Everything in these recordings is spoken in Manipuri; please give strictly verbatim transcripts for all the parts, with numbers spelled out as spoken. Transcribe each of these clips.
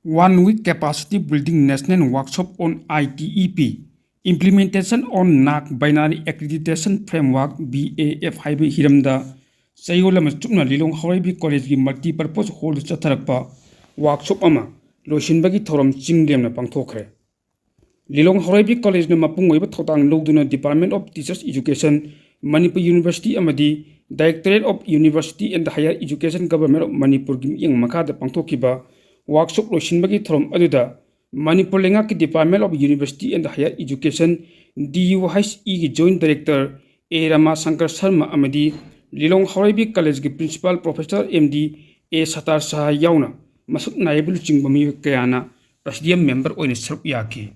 One Week Capacity Building National Workshop on I T E P, Implementation on NAAC Binary Accreditation Framework, B A F ꯍꯥꯏꯕ ꯍꯤꯔꯝꯗ ꯆꯌꯣꯜ ꯑꯃ ꯆꯨꯞꯅ ꯂꯤꯂꯣꯡ ꯍꯥꯎꯔꯩꯕꯤ ꯀꯣꯂꯦꯖꯀꯤ multipurpose hallꯗ ꯆꯠꯊꯔꯛꯄ workshop ꯑꯃ ꯂꯣꯏꯁꯤꯟꯕꯒꯤ ꯊꯧꯔꯝ ꯆꯤꯡ ꯂꯦꯝꯅ ꯄꯥꯡꯊꯣꯛꯈ꯭ꯔꯦ꯫ ꯂꯤꯂꯣꯡ ꯍꯥꯎꯔꯩꯕꯤ ꯀꯣꯂꯦꯖꯅ ꯃꯄꯨꯡ ꯑꯣꯏꯕ ꯊꯧꯗꯥꯡ ꯂꯧꯗꯨꯅ Department of Teachers Education, Manipur University ꯑꯃꯗꯤ Directorate of University and Higher Education, Government of ꯃꯅꯤꯄꯨꯔꯒꯤ ꯃꯤꯠꯌꯦꯡ ꯃꯈꯥꯗ ꯄꯥꯡꯊꯣꯛꯈꯤꯕ workshop ꯂꯣꯏꯁꯤꯟꯕꯒꯤ ꯊꯧꯔꯝ ꯑꯗꯨꯗ ꯃꯅꯤꯄꯨꯔ ꯂꯩꯉꯥꯛꯀꯤ Department of University and Higher Education, D U H E ꯒꯤ Joint Director ꯑꯦ ꯔꯃꯥ ꯁꯪꯀꯔ ꯁꯔꯃ ꯑꯃꯗꯤ ꯂꯤꯂꯣꯡ ꯍꯥꯎꯔꯩꯕꯤ ꯀꯣꯂꯦꯖꯀꯤ Principal Professor M D ꯑꯦ ꯁꯇꯥꯔ ꯁꯍꯥ ꯌꯥꯎꯅ ꯃꯁꯛ ꯅꯥꯏꯕ ꯂꯨꯆꯤꯡꯕ ꯃꯤꯑꯣꯏ ꯀꯌꯥꯅ Presidium member ꯑꯣꯏꯅ ꯁꯔꯨꯛ ꯌꯥꯈꯤ꯫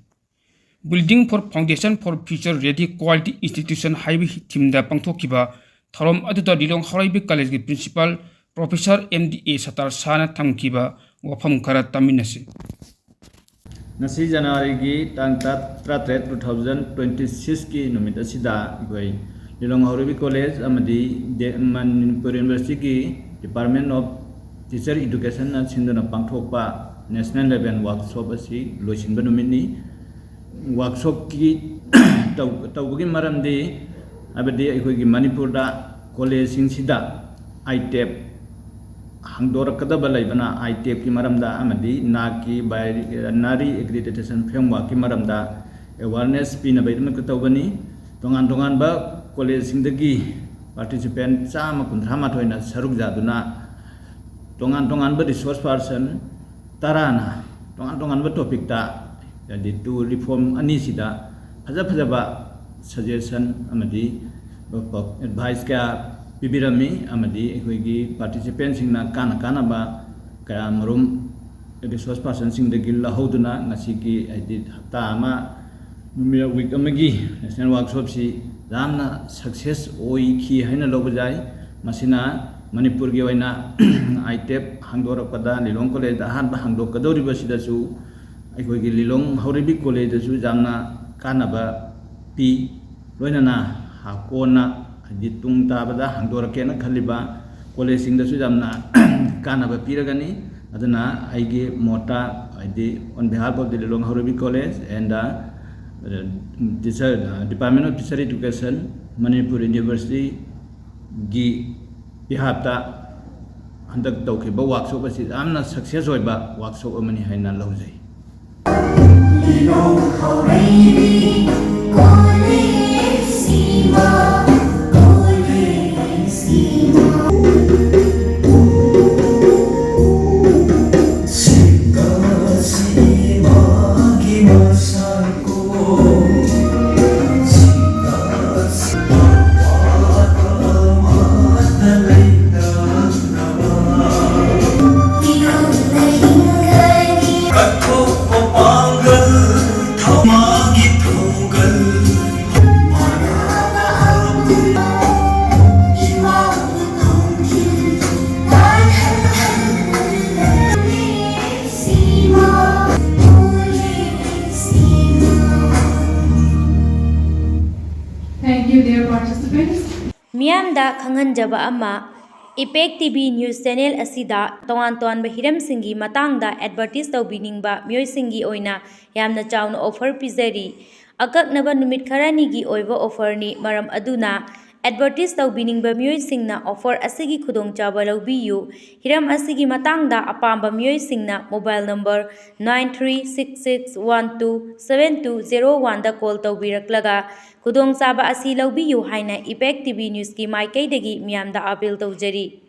Building for Foundation for Future Ready Quality Institution ꯍꯥꯏꯕ themeꯗ ꯄꯥꯡꯊꯣꯛꯈꯤꯕ ꯊꯧꯔꯝ ꯑꯗꯨꯗ ꯂꯤꯂꯣꯡ ꯍꯥꯎꯔꯩꯕꯤ ꯀꯣꯂꯦꯖꯀꯤ Principal Professor M D ꯑꯦ ꯁꯇꯥꯔ ꯁꯍꯥꯅ ꯊꯝꯈꯤꯕ ꯋꯥꯐꯝ ꯈꯔ ꯇꯥꯃꯤꯟꯅꯁꯤ꯫ ꯉꯁꯤ ꯖꯅꯋꯥꯔꯤꯒꯤ ꯇꯥꯡ ꯇꯔꯥ-, ꯇꯔꯥꯇꯔꯦꯠ, two thousand twenty sixꯀꯤ ꯅꯨꯃꯤꯠ ꯑꯁꯤꯗ ꯑꯩꯈꯣꯏ ꯂꯤꯂꯣꯡ ꯍꯥꯎꯔꯩꯕꯤ ꯀꯣꯂꯦꯖ ꯑꯃꯗꯤ ꯗꯦ-, ꯃꯅꯤꯄꯨꯔ Universityꯒꯤ Department of Teacher Educationꯅ ꯁꯤꯟꯗꯨꯅ ꯄꯥꯡꯊꯣꯛꯄ National Level Workshop ꯑꯁꯤ ꯂꯣꯏꯁꯤꯟꯕ ꯅꯨꯃꯤꯠꯅꯤ꯫ Workshopꯀꯤ ꯇꯧ-, ꯇꯧꯕꯒꯤ ꯃꯔꯝꯗꯤ, ꯍꯥꯏꯕꯗꯤ ꯑꯩꯈꯣꯏꯒꯤ ꯃꯅꯤꯄꯨꯔꯗ ꯀꯣꯂꯦꯖꯁꯤꯡꯁꯤꯗ ITEP ꯍꯥꯡꯗꯣꯔꯛꯀꯗꯕ ꯂꯩꯕꯅ, ITEPꯀꯤ ꯃꯔꯝꯗ ꯑꯃꯗꯤ NAACꯀꯤ Binary Accreditation Frameworkꯀꯤ ꯃꯔꯝꯗ awareness ꯄꯤꯅꯕꯒꯤꯗꯃꯛꯇ ꯇꯧꯕꯅꯤ꯫ ꯇꯣꯉꯥꯟ ꯇꯣꯉꯥꯟꯕ ꯀꯣꯂꯦꯖꯁꯤꯡꯗꯒꯤ participant ꯆꯥꯝꯃ ꯀꯨꯟꯊ꯭ꯔꯥ ꯃꯥꯊꯣꯏꯅ ꯁꯔꯨꯛ ꯌꯥꯗꯨꯅ ꯇꯣꯉꯥꯟ ꯇꯣꯉꯥꯟꯕ resource person ꯇꯔꯥꯅ ꯇꯣꯉꯥꯟ ꯇꯣꯉꯥꯟꯕ topicꯇ, ꯍꯥꯏꯗꯤ two reform ꯑꯅꯤꯁꯤꯗ ꯐꯖ ꯐꯖꯕ suggestion ꯑꯃꯗꯤ advice ꯀꯌꯥ ꯄꯤꯕꯤꯔꯝꯃꯤ, ꯑꯃꯗꯤ ꯑꯩꯈꯣꯏꯒꯤ participantꯁꯤꯡꯅ ꯀꯥꯟꯅ ꯀꯥꯟꯅꯕ ꯀꯌꯥ ꯃꯔꯨꯝ resource personꯁꯤꯡꯗꯒꯤ ꯂꯧꯍꯧꯗꯨꯅ ꯉꯁꯤꯒꯤ, ꯍꯥꯏꯗꯤ ꯍꯞꯇꯥ ꯑꯃ, ꯅꯨꯃꯤꯠ, week ꯑꯃꯒꯤ National Workshopꯁꯤ ꯌꯥꯝꯅ success ꯑꯣꯏꯈꯤ ꯍꯥꯏꯅ ꯂꯧꯕ ꯌꯥꯏ꯫ ꯃꯁꯤꯅ ꯃꯅꯤꯄꯨꯔꯒꯤ ꯑꯣꯏꯅ ITEP ꯍꯥꯡꯗꯣꯔꯛꯄꯗ ꯂꯤꯂꯣꯡ ꯀꯣꯂꯦꯖꯇ ꯑꯍꯥꯟꯕ ꯍꯥꯡꯗꯣꯛꯀꯗꯧꯔꯤꯕꯁꯤꯗꯁꯨ ꯑꯩꯈꯣꯏꯒꯤ ꯂꯤꯂꯣꯡ ꯍꯥꯎꯔꯩꯕꯤ ꯀꯣꯂꯦꯖꯇꯁꯨ ꯌꯥꯝꯅ ꯀꯥꯟꯅꯕ ꯄꯤ꯫ ꯂꯣꯏꯅꯅ ꯍꯥ-, ꯀꯣꯟꯅ, ꯍꯥꯏꯗꯤ ꯇꯨꯡ ꯇꯥꯕꯗ ꯍꯥꯡꯗꯣꯔꯛꯀꯦꯅ ꯈꯜꯂꯤꯕ ꯀꯣꯂꯦꯖꯁꯤꯡꯗꯁꯨ ꯌꯥꯝꯅ ꯀꯥꯟꯅꯕ ꯄꯤꯔꯒꯅꯤ꯫ ꯑꯗꯨꯅ ꯑꯩꯒꯤ ꯃꯣꯠꯇ, ꯍꯥꯏꯗꯤ, on behalf of the Lilong Haorabi College and the, uh, teacher, uh, Department of Teacher Education, Manipur University ꯒꯤ behalf ꯇ ꯍꯟꯗꯛ ꯇꯧꯈꯤꯕ workshop ꯑꯁꯤ ꯌꯥꯝꯅ success ꯑꯣꯏꯕ workshop ꯑꯃꯅꯤ ꯍꯥꯏꯅ ꯂꯧꯖꯩ꯫ Thank you, dear participants. ꯃꯤꯌꯥꯝꯗ ꯈꯪꯍꯟꯖꯕ ꯑꯃ, ꯏꯄꯦꯛ ꯇꯤ ꯚꯤ news channel ꯑꯁꯤꯗ ꯇꯣꯉꯥꯟ ꯇꯣꯉꯥꯟꯕ ꯍꯤꯔꯝꯁꯤꯡꯒꯤ ꯃꯇꯥꯡꯗ advertise ꯇꯧꯕꯤꯅꯤꯡꯕ ꯃꯤꯑꯣꯏꯁꯤꯡꯒꯤ ꯑꯣꯏꯅ ꯌꯥꯝꯅ ꯆꯥꯎꯅ offer ꯄꯤꯖꯔꯤ꯫ ꯑꯀꯛꯅꯕ ꯅꯨꯃꯤꯠ ꯈꯔꯅꯤꯒꯤ ꯑꯣꯏꯕ offer ꯅꯤ, ꯃꯔꯝ ꯑꯗꯨꯅ advertise ꯇꯧꯕꯤꯅꯤꯡꯕ ꯃꯤꯑꯣꯏꯁꯤꯡꯅ offer ꯑꯁꯤꯒꯤ ꯈꯨꯗꯣꯡꯆꯥꯕ ꯂꯧꯕꯤꯌꯨ꯫ ꯍꯤꯔꯝ ꯑꯁꯤꯒꯤ ꯃꯇꯥꯡꯗ ꯑꯄꯥꯝꯕ ꯃꯤꯑꯣꯏꯁꯤꯡꯅ mobile number nine three six six one two seven two zero one ꯗ call ꯇꯧꯕꯤꯔꯛꯂꯒ ꯈꯨꯗꯣꯡꯆꯥꯕ ꯑꯁꯤ ꯂꯧꯕꯤꯌꯨ ꯍꯥꯏꯅ ꯏꯄꯦꯛ ꯇꯤ ꯚꯤ news ꯀꯤ ꯃꯥꯏꯀꯩꯗꯒꯤ ꯃꯤꯌꯥꯝꯗ appeal ꯇꯧꯖꯔꯤ꯫